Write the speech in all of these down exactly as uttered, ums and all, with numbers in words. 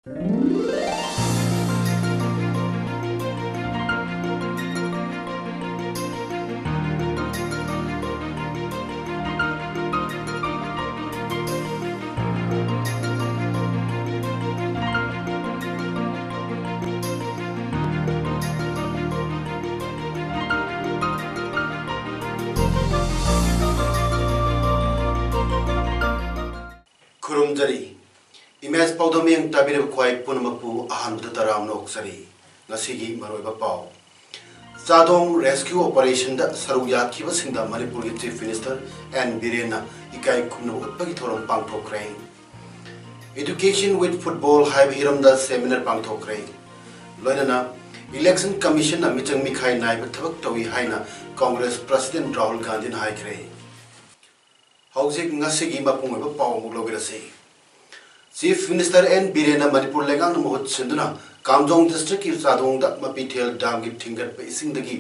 ꯈꯨꯔꯨꯝꯖꯔꯤ꯫ Image ꯄꯥꯎꯗꯝ ꯃꯤꯠꯌꯦꯡ ꯇꯥꯕꯤꯔꯤꯕ ꯈ꯭ꯋꯥꯏ ꯄꯨꯝꯅꯃꯛꯄꯨ ꯑꯍꯥꯟꯕꯗ ꯇꯔꯥꯝꯅ ꯑꯣꯛꯆꯔꯤ꯫ ꯉꯁꯤꯒꯤ ꯃꯔꯨꯑꯣꯏꯕ ꯄꯥꯎ꯫ ꯆꯥꯗꯣꯡ rescue operationꯗ ꯁꯔꯨꯛ ꯌꯥꯈꯤꯕꯁꯤꯡꯗ ꯃꯅꯤꯄꯨꯔꯒꯤ Chief Minister ꯑꯦꯟ ꯕꯤꯔꯦꯟꯅ ꯏꯀꯥꯏ ꯈꯨꯝꯅꯕ ꯎꯠꯄꯒꯤ ꯊꯧꯔꯝ ꯄꯥꯡꯊꯣꯛꯈ꯭ꯔꯦ꯫ Education with Football ꯍꯥꯏꯕ ꯍꯤꯔꯝꯗ seminar ꯄꯥꯡꯊꯣꯛꯈ꯭ꯔꯦ꯫ ꯂꯣꯏꯅꯅ Election Commissionꯅ ꯃꯤꯆꯪ ꯃꯤꯈꯥꯏ ꯅꯥꯏꯕ ꯊꯕꯛ ꯇꯧꯏ ꯍꯥꯏꯅ Congress President ꯔꯥꯍꯨꯜ ꯒꯥꯟꯙꯤꯅ ꯍꯥꯏꯈ꯭ꯔꯦ꯫ ꯍꯧꯖꯤꯛ ꯉꯁꯤꯒꯤ ꯃꯄꯨꯡ ꯑꯣꯏꯕ ꯄꯥꯎ ꯑꯃꯨꯛ ꯂꯧꯕꯤꯔꯁꯤ꯫ Chief Minister ꯑꯦꯟ ꯕꯤꯔꯦꯟꯅ ꯃꯅꯤꯄꯨꯔ ꯂꯩꯉꯥꯛꯅ ꯃꯍꯨꯠ ꯁꯤꯟꯗꯨꯅ ꯀꯥꯝꯖꯣꯡ districtꯀꯤ ꯆꯥꯗꯣꯡꯗ ꯃꯄꯤꯊꯦꯜ dam ꯒꯤ ꯊꯤꯡꯒꯠꯄ ꯏꯁꯤꯡꯗꯒꯤ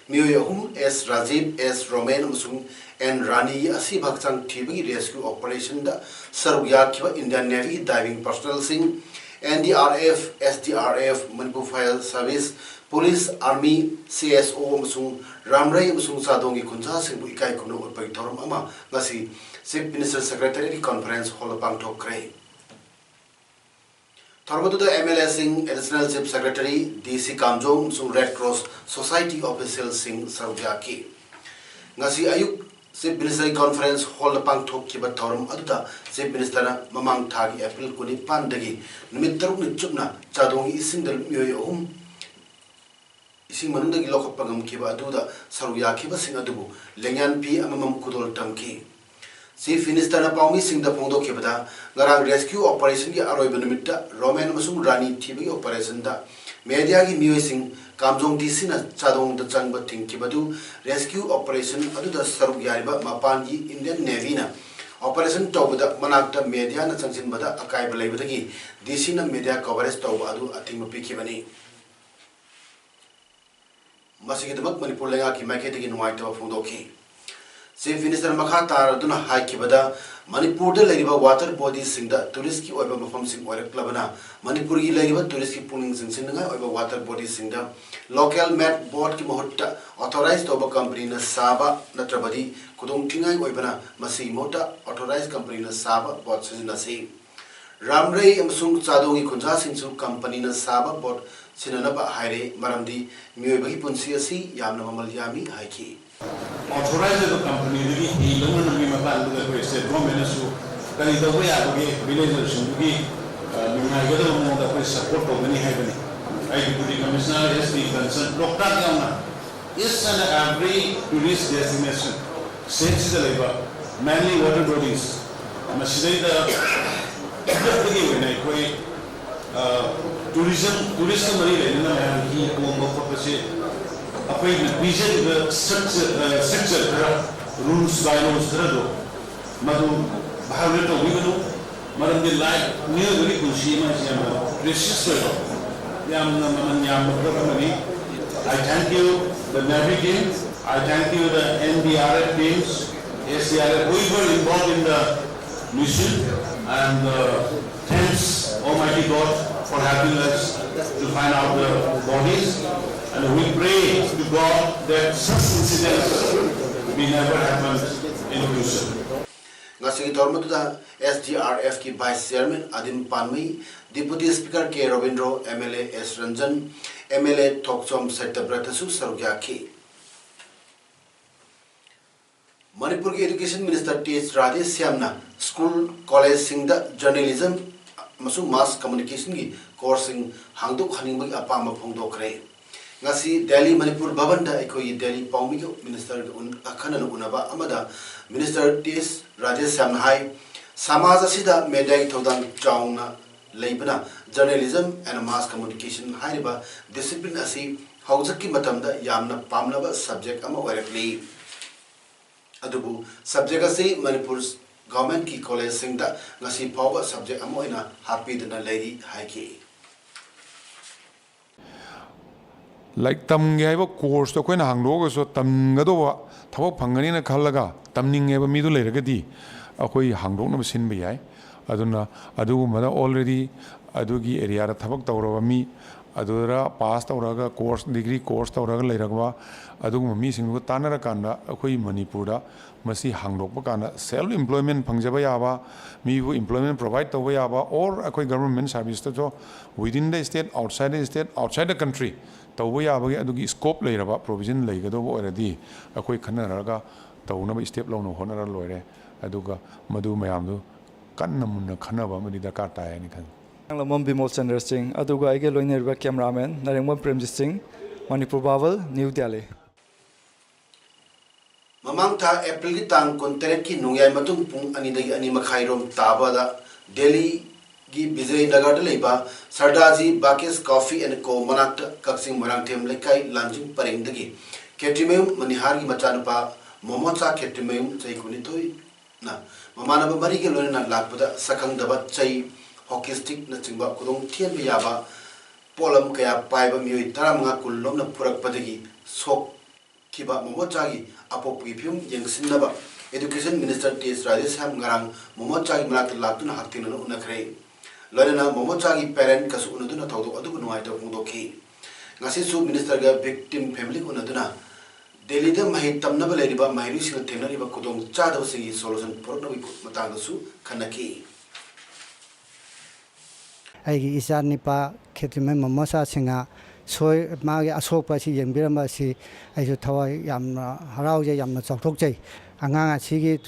ꯃꯤꯑꯣꯏ ꯑꯍꯨꯝ, ꯑꯦꯁ ꯔꯥꯖꯤꯕ, ꯑꯦꯁ ꯔꯣꯃꯦꯟ ꯑꯃꯁꯨꯡ ꯑꯦꯟ ꯔꯥꯅꯤꯒꯤ ꯑꯁꯤꯕ ꯍꯛꯆꯥꯡ ꯊꯤꯕꯒꯤ rescue operationꯗ ꯁꯔꯨꯛ ꯌꯥꯈꯤꯕ Indian Navyꯒꯤ diving personnelꯁꯤꯡ, N D R F, S D R F, Manipur Fire Service, Police, Army, C S O ꯑꯃꯁꯨꯡ ꯔꯥꯝꯔꯩ ꯑꯃꯁꯨꯡ ꯆꯥꯗꯣꯡꯒꯤ ꯈꯨꯟꯖꯥꯁꯤꯡꯕꯨ ꯏꯀꯥꯏ ꯈꯨꯝꯅꯕ ꯎꯠꯄꯒꯤ ꯊꯧꯔꯝ ꯑꯃ ꯉꯁꯤ Chief Minister Secretariatꯀꯤ Conference Hallꯗ ꯄꯥꯡꯊꯣꯛꯈ꯭ꯔꯦ꯫ ꯊꯧꯔꯝ ꯑꯗꯨꯗ M L Aꯁꯤꯡ, Additional Chief Secretary, D C ꯀꯥꯝꯖꯣꯡ ꯑꯃꯁꯨꯡ Red Cross Society officialꯁꯤꯡ ꯁꯔꯨꯛ ꯌꯥꯈꯤ꯫ ꯉꯁꯤ ꯑꯌꯨꯛ Chief Ministerꯒꯤ Conference Hallꯗ ꯄꯥꯡꯊꯣꯛꯈꯤꯕ ꯊꯧꯔꯝ ꯑꯗꯨꯗ Chief Ministerꯅ ꯃꯃꯥꯡ ꯊꯥꯒꯤ April ꯀꯨꯟꯅꯤꯄꯥꯟꯗꯒꯤ ꯅꯨꯃꯤꯠ ꯇꯔꯨꯛꯅꯤ ꯆꯨꯞꯅ ꯆꯥꯗꯣꯡꯒꯤ ꯏꯁꯤꯡꯗ ꯃꯤꯑꯣꯏ ꯑꯍꯨꯝ ꯏꯁꯤꯡ ꯃꯅꯨꯡꯗꯒꯤ ꯂꯧꯈꯠꯄ ꯉꯝꯈꯤꯕ ꯑꯗꯨꯗ ꯁꯔꯨꯛ ꯌꯥꯈꯤꯕꯁꯤꯡ ꯑꯗꯨꯕꯨ ꯂꯦꯡꯌꯥꯟ ꯐꯤ ꯑꯃꯃꯝ ꯈꯨꯗꯣꯜ ꯇꯝꯈꯤ꯫ Chief Ministerꯅ ꯄꯥꯎꯃꯤꯁꯤꯡꯗ ꯐꯣꯡꯗꯣꯛꯈꯤꯕꯗ, ꯉꯔꯥꯡ rescue operationꯒꯤ ꯑꯔꯣꯏꯕ ꯅꯨꯃꯤꯠꯇ ꯔꯣꯃꯦꯟ ꯑꯃꯁꯨꯡ ꯔꯥꯅꯤ ꯊꯤꯕꯒꯤ operationꯗ mediaꯒꯤ ꯃꯤꯑꯣꯏꯁꯤꯡ ꯀꯥꯝꯖꯣꯡ DCꯅ ꯆꯥꯗꯣꯡꯗ ꯆꯪꯕ ꯊꯤꯡꯈꯤꯕꯗꯨ rescue operation ꯑꯗꯨꯗ ꯁꯔꯨꯛ ꯌꯥꯔꯤꯕ ꯃꯄꯥꯟꯒꯤ Indian Navyꯅ operation ꯇꯧꯕꯗ ꯃꯅꯥꯛꯇ mediaꯅ ꯆꯪꯁꯤꯟꯕꯗ ꯑꯀꯥꯏꯕ ꯂꯩꯕꯗꯒꯤ DCꯅ media coverage ꯇꯧꯕ ꯑꯗꯨ ꯑꯊꯤꯡꯕ ꯄꯤꯈꯤꯕꯅꯤ꯫ ꯃꯁꯤꯒꯤꯗꯃꯛ ꯃꯅꯤꯄꯨꯔ ꯂꯩꯉꯥꯛꯀꯤ ꯃꯥꯏꯀꯩꯗꯒꯤ ꯅꯨꯡꯉꯥꯏꯇꯕ ꯐꯣꯡꯗꯣꯛꯈꯤ꯫ Chief Minister ꯃꯈꯥ ꯇꯥꯔꯗꯨꯅ ꯍꯥꯏꯈꯤꯕꯗ, ꯃꯅꯤꯄꯨꯔꯗ ꯂꯩꯔꯤꯕ water bodyꯁꯤꯡꯗ touristꯀꯤ ꯑꯣꯏꯕ ꯃꯐꯝꯁꯤꯡ ꯑꯣꯏꯔꯛꯂꯕꯅ, ꯃꯅꯤꯄꯨꯔꯒꯤ ꯂꯩꯔꯤꯕ touristꯀꯤ ꯄꯨꯛꯅꯤꯡ ꯆꯤꯡꯁꯤꯟꯅꯤꯡꯉꯥꯏ ꯑꯣꯏꯕ water bodyꯁꯤꯡꯗ local made boatꯀꯤ ꯃꯍꯨꯠꯇ authorized ꯇꯧꯕ companyꯅ ꯁꯥꯕ ꯅꯠꯇ꯭ꯔꯕꯗꯤ ꯈꯨꯗꯣꯡ ꯊꯤꯅꯤꯡꯉꯥꯏ ꯑꯣꯏꯕꯅ, ꯃꯁꯤꯒꯤ ꯃꯍꯨꯠꯇ authorized companyꯅ ꯁꯥꯕ boat ꯁꯤꯖꯤꯟꯅꯁꯤ꯫ ꯔꯥꯝꯔꯩ ꯑꯃꯁꯨꯡ ꯆꯥꯗꯣꯡꯒꯤ ꯈꯨꯟꯖꯥꯁꯤꯡꯁꯨ companyꯅ ꯁꯥꯕ boat ꯁꯤꯖꯤꯟꯅꯅꯕ ꯍꯥꯏꯔꯦ, ꯃꯔꯝꯗꯤ ꯃꯤꯑꯣꯏꯕꯒꯤ ꯄꯨꯟꯁꯤ ꯑꯁꯤ ꯌꯥꯝꯅ ꯃꯃꯜ ꯌꯥꯝꯃꯤ ꯍꯥꯏꯈꯤ꯫ Authorized ꯑꯣꯏꯕ companyꯗꯒꯤ ꯍꯤ ꯂꯧꯅꯅꯕꯒꯤ ꯃꯇꯥꯡꯗꯨꯗ ꯑꯩꯈꯣꯏ state governmentꯅꯁꯨ ꯀꯔꯤ ꯇꯧꯕ ꯌꯥꯕꯒꯦ, villagerꯁꯤꯡꯗꯨꯒꯤ, ꯑ, ꯅꯨꯡꯉꯥꯏꯒꯗꯕ ꯃꯑꯣꯡꯗ ꯑꯩꯈꯣꯏ support ꯇꯧꯒꯅꯤ ꯍꯥꯏꯕꯅꯤ꯫ ꯑꯩ Deputy Commissioner, S D concern, ꯂꯣꯛꯇꯥꯛ ꯌꯥꯎꯅ each and every tourist destination stateꯁꯤꯗ ꯂꯩꯕ mainly water bodies ꯃꯁꯤꯗꯩꯗ ꯍꯟꯗꯛꯇꯒꯤ ꯑꯣꯏꯅ ꯑꯩꯈꯣꯏ tourism, touristꯀ ꯃꯔꯤ ꯂꯩꯅꯅ ꯃꯌꯥꯝ ꯍꯤ ꯇꯣꯡꯕ ꯈꯣꯠꯄꯁꯦ ꯑꯩꯈꯣꯏꯅ ꯄꯤꯖꯔꯤꯕ structure, ꯑ, structure ꯈꯔ, rules, bylawsꯈꯔꯗꯣ ꯃꯗꯨ violate ꯇꯧꯕꯤꯒꯅꯨ꯫ ꯃꯔꯝꯗꯤ life, ꯃꯤꯑꯣꯏꯕꯒꯤ ꯄꯨꯟꯁꯤ ꯑꯃ ꯍꯥꯏꯁꯤ ꯌꯥꯝꯅ precious ꯑꯣꯏꯕ, ꯌꯥꯝꯅ ꯃꯃꯜ ꯌꯥꯝꯕ ꯄꯣꯠ ꯑꯃꯅꯤ꯫ I thank you, the Navy team. I thank you, the N D R F teams, S D R F, whoever involved in the mission, and, uh, thanks, Almighty God, for helping us to find out the bodies. And we pray to God that such incidents will never happen in future. ꯉꯁꯤꯒꯤ ꯊꯧꯔꯝ ꯑꯗꯨꯗ S D R Fꯀꯤ Vice Chairman ꯑꯗꯤꯝ ꯄꯥꯟꯃꯩ, Deputy Speaker K Robindro, M L A S Ranjan, M L A ꯊꯣꯛꯆꯣꯝ ꯁꯇ꯭ꯌꯕ꯭ꯔꯇꯁꯨ ꯁꯔꯨꯛ ꯌꯥꯈꯤ꯫ ꯃꯅꯤꯄꯨꯔꯒꯤ Education Minister T H ꯔꯥꯙꯦꯁ꯭ꯌꯥꯝꯅ school, collegeꯁꯤꯡꯗ journalism ꯑꯃꯁꯨꯡ mass communicationꯒꯤ courseꯁꯤꯡ ꯍꯥꯡꯗꯣꯛꯍꯟꯅꯤꯡꯕꯒꯤ ꯑꯄꯥꯝꯕ ꯐꯣꯡꯗꯣꯛꯈ꯭ꯔꯦ꯫ ꯉꯁꯤ ꯗꯦꯜꯂꯤ ꯃꯅꯤꯄꯨꯔ ꯚꯕꯟꯗ ꯑꯩꯈꯣꯏꯒꯤ ꯗꯦꯜꯂꯤ ꯄꯥꯎꯃꯤꯒ Ministerꯒ ꯎꯟ-, ꯑꯈꯟꯅꯅ ꯎꯅꯕ ꯑꯃꯗ Minister T H ꯔꯥꯙꯦꯁ꯭ꯌꯥꯝꯅ ꯍꯥꯏ, ꯁꯃꯥꯖ ꯑꯁꯤꯗ mediaꯒꯤ ꯊꯧꯗꯥꯡ ꯆꯥꯎꯅ ꯂꯩꯕꯅ journalism and mass communication ꯍꯥꯏꯔꯤꯕ discipline ꯑꯁꯤ ꯍꯧꯖꯤꯛꯀꯤ ꯃꯇꯝꯗ ꯌꯥꯝꯅ ꯄꯥꯝꯅꯕ subject ꯑꯃ ꯑꯣꯏꯔꯛꯂꯤ꯫ ꯑꯗꯨꯕꯨ subject ꯑꯁꯤ ꯃꯅꯤꯄꯨꯔ governmentꯀꯤ collegeꯁꯤꯡꯗ ꯉꯁꯤ ꯐꯥꯎꯕ subject ꯑꯃ ꯑꯣꯏꯅ ꯍꯥꯞꯄꯤꯗꯨꯅ ꯂꯩꯔꯤ ꯍꯥꯏꯈꯤ꯫ ꯂꯥꯏꯔꯤꯛ ꯇꯝꯒꯦ ꯍꯥꯏꯕ courseꯇꯣ ꯑꯩꯈꯣꯏꯅ ꯍꯥꯡꯗꯣꯛꯑꯒꯁꯨ ꯇꯝꯒꯗꯧꯕ ꯊꯕꯛ ꯐꯪꯒꯅꯤꯅ ꯈꯜꯂꯒ ꯇꯝꯅꯤꯡꯉꯦꯕ ꯃꯤꯗꯨ ꯂꯩꯔꯒꯗꯤ ꯑꯩꯈꯣꯏ ꯍꯥꯡꯗꯣꯛꯅꯕ ꯁꯤꯟꯕ ꯌꯥꯏ꯫ ꯑꯗꯨꯅ ꯑꯗꯨꯒꯨꯝꯕꯗ already ꯑꯗꯨꯒꯤ areaꯗ ꯊꯕꯛ ꯇꯧꯔꯕ ꯃꯤ, ꯑꯗꯨꯗ pass ꯇꯧꯔꯒ course, degree course ꯇꯧꯔꯒ ꯂꯩꯔꯕ ꯑꯗꯨꯒꯨꯝꯕ ꯃꯤꯁꯤꯡꯗꯨꯒ ꯇꯥꯟꯅꯔꯀꯥꯟꯗ ꯑꯩꯈꯣꯏ ꯃꯅꯤꯄꯨꯔꯗ ꯃꯁꯤ ꯍꯥꯡꯗꯣꯛꯄ ꯀꯥꯟꯗ self employment ꯐꯪꯖꯕ ꯌꯥꯕ, ꯃꯤꯕꯨ employment provide ꯇꯧꯕ ꯌꯥꯕ, or ꯑꯩꯈꯣꯏ government serviceꯇꯁꯨ within the state, outside the state, outside the country ꯇꯧꯕ ꯌꯥꯕꯒꯤ ꯑꯗꯨꯒꯤ scope ꯂꯩꯔꯕ provision ꯂꯩꯒꯗꯧꯕ ꯑꯣꯏꯔꯗꯤ ꯑꯩꯈꯣꯏ ꯈꯟꯅꯔꯒ ꯇꯧꯅꯕ step ꯂꯧꯅꯕ ꯍꯣꯠꯅꯔ ꯂꯣꯏꯔꯦ꯫ ꯑꯗꯨꯒ ꯃꯗꯨ ꯃꯌꯥꯝꯗꯨ ꯀꯟꯅ ꯃꯨꯟꯅ ꯈꯟꯅꯕ ꯑꯃꯗꯤ ꯗꯔꯀꯥꯔ ꯇꯥꯏ ꯍꯥꯏꯅ ꯈꯜꯂꯤ꯫ ꯂꯝꯕꯝ ꯕꯤꯃꯣꯜ ꯆꯟꯗ꯭ꯔ ꯁꯤꯡ, ꯑꯗꯨꯒ ꯑꯩꯒ ꯂꯣꯏꯅꯔꯤꯕ cameraman ꯅꯔꯦꯡꯕꯝ ꯄ꯭ꯔꯦꯝꯖꯤꯠ ꯁꯤꯡ, ꯃꯅꯤꯄꯨꯔ ꯚꯥꯕꯜ, ꯅ꯭ꯌꯨ ꯗꯦꯜꯂꯤ꯫ ꯃꯃꯥꯡ ꯊꯥ ꯑꯦꯄ꯭ꯔꯤꯜꯒꯤ ꯇꯥꯡ ꯀꯨꯟꯇꯔꯦꯠꯀꯤ ꯅꯣꯡꯌꯥꯏ ꯃꯇꯨꯡ ꯄꯨꯡ ꯑꯅꯤꯗꯒꯤ ꯑꯅꯤ ꯃꯈꯥꯏꯔꯣꯝ ꯇꯥꯕꯗ ꯗꯦꯜꯂꯤꯒꯤ ꯕꯤꯖꯌ ꯅꯒꯔꯗ ꯂꯩꯕ ꯁꯔꯗꯥꯔꯖꯤ ꯕꯥꯀꯦꯁ ꯀꯣꯐꯤ ꯑꯦꯟ ꯀꯣ ꯃꯅꯥꯛꯇ ꯀꯛꯆꯤꯡ ꯃꯣꯏꯔꯥꯡꯊꯦꯝ ꯂꯩꯀꯥꯏ ꯂꯥꯟꯖꯤꯡ ꯄꯔꯦꯡꯗꯒꯤ ꯈꯦꯇ꯭ꯔꯤꯃꯌꯨꯝ ꯃꯅꯤꯍꯥꯔꯒꯤ ꯃꯆꯥꯅꯨꯄꯥ ꯃꯣꯃꯣꯆꯥ ꯈꯦꯇ꯭ꯔꯤꯃꯌꯨꯝ ꯆꯍꯤ ꯀꯨꯟꯅꯤꯊꯣꯏꯅ ꯃꯃꯥꯟꯅꯕ ꯃꯔꯤꯒ ꯂꯣꯏꯅꯅ ꯂꯥꯛꯄꯗ ꯁꯛꯈꯪꯗꯕ ꯆꯩ, ꯍꯣꯀꯤ ꯁ꯭ꯇꯤꯛꯅꯆꯤꯡꯕ ꯈꯨꯗꯣꯡ ꯊꯤꯍꯟꯕ ꯌꯥꯕ ꯄꯣꯠꯂꯝ ꯀꯌꯥ ꯄꯥꯏꯕ ꯃꯤꯑꯣꯏ ꯇꯔꯥꯃꯉꯥ ꯀꯨꯟ ꯂꯣꯝꯅ ꯄꯨꯔꯛꯄꯗꯒꯤ ꯁꯣꯛꯈꯤꯕ ꯃꯣꯃꯣꯆꯥꯒꯤ ꯑꯄꯣꯛꯄꯒꯤ ꯐꯤꯕꯝ ꯌꯦꯡꯁꯤꯟꯅꯕ Education Minister ꯇꯦꯖ ꯔꯥꯙꯦꯁ꯭ꯌꯥꯝ ꯉꯔꯥꯡ ꯃꯣꯃꯣꯆꯥꯒꯤ ꯃꯅꯥꯛꯇ ꯂꯥꯛꯇꯨꯅ ꯍꯛꯊꯦꯡꯅꯅ ꯎꯅꯈ꯭ꯔꯦ꯫ ꯂꯣꯏꯅꯅ ꯃꯣꯃꯣꯆꯥꯒꯤ parentꯀꯁꯨ ꯎꯅꯗꯨꯅ ꯊꯧꯗꯣꯛ ꯑꯗꯨꯕꯨ ꯅꯨꯡꯉꯥꯏꯇꯕ ꯐꯣꯡꯗꯣꯛꯈꯤ꯫ ꯉꯁꯤꯁꯨ ministerꯒ victim familyꯒ ꯎꯅꯗꯨꯅ ꯗꯦꯜꯂꯤꯗ ꯃꯍꯩ ꯇꯝꯅꯕ ꯂꯩꯔꯤꯕ ꯃꯍꯩꯔꯣꯏꯁꯤꯡꯅ ꯊꯦꯡꯅꯔꯤꯕ ꯈꯨꯗꯣꯡꯆꯥꯗꯕꯁꯤꯡꯒꯤ solution ꯄꯨꯔꯛꯅꯕꯒꯤ ꯃꯇꯥꯡꯗꯁꯨ ꯈꯟꯅꯈꯤ꯫ ꯑꯩꯒꯤ ꯏꯆꯥ ꯅꯤꯄꯥ ꯈꯦꯇ꯭ꯔꯤꯃꯌꯨꯝ ꯃꯣꯃꯣꯆꯥ ꯁꯤꯡꯍ ꯁꯣꯏ, ꯃꯥꯒꯤ ꯑꯁꯣꯛꯄ ꯑꯁꯤ ꯌꯦꯡꯕꯤꯔꯝꯕ ꯑꯁꯤ ꯑꯩꯁꯨ ꯊꯋꯥꯏ ꯌꯥꯝꯅ ꯍꯔꯥꯎꯖꯩ, ꯌꯥꯝꯅ ꯆꯥꯎꯊꯣꯛꯆꯩ꯫ ꯑꯉꯥꯡ ꯑꯁꯤꯒꯤ